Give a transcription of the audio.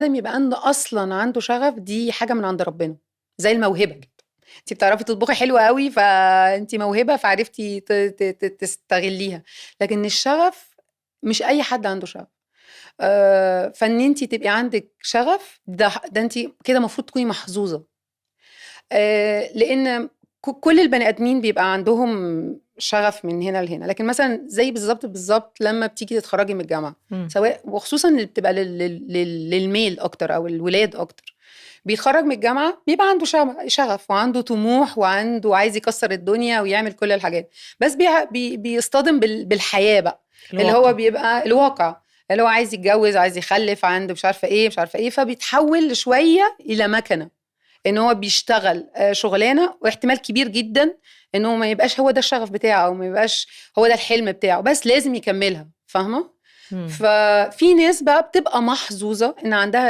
آدم يبقى عنده أصلًا عنده شغف دي حاجة من عند ربنا، زي الموهبة كده. أنتِ بتعرفي تطبخي حلو أوي، فأنتِ موهبة فعرفتِ ت ت ت تستغلّيها، لكن الشغف مش أي حد عنده شغف. فإن أنتِ تبقي عندِك شغف ده أنتِ كده المفروض تكوني محظوظة. لإن كل البني آدمين بيبقى عندهم شغف من هنا لهنا، لكن مثلًا زي بالضبط، بالضبط لمّا بتيجي تتخرّجي من الجامعة، سواء وخصوصًا اللي بتبقى لل male أكتر أو الولاد أكتر، بيتخرّج من الجامعة بيبقى عنده شغف وعنده طموح وعنده عايز يكسّر الدنيا ويعمل كل الحاجات، بس بيع بي بيصطدم بالحياة بقى، اللي هو الواقع. بيبقى الواقع، اللي هو عايز يتجوّز، عايز يخلّف، عنده مش عارفة إيه، مش عارفة إيه، فبيتحوّل شوية إلى مكنة، إن هو بيشتغل شغلانة واحتمال كبير جدًا إنه ما يبقاش هو ده الشغف بتاعه أو ما يبقاش هو ده الحلم بتاعه، بس لازم يكمّلها، فاهمة؟ ففي ناس بقى بتبقى محظوظة إن عندها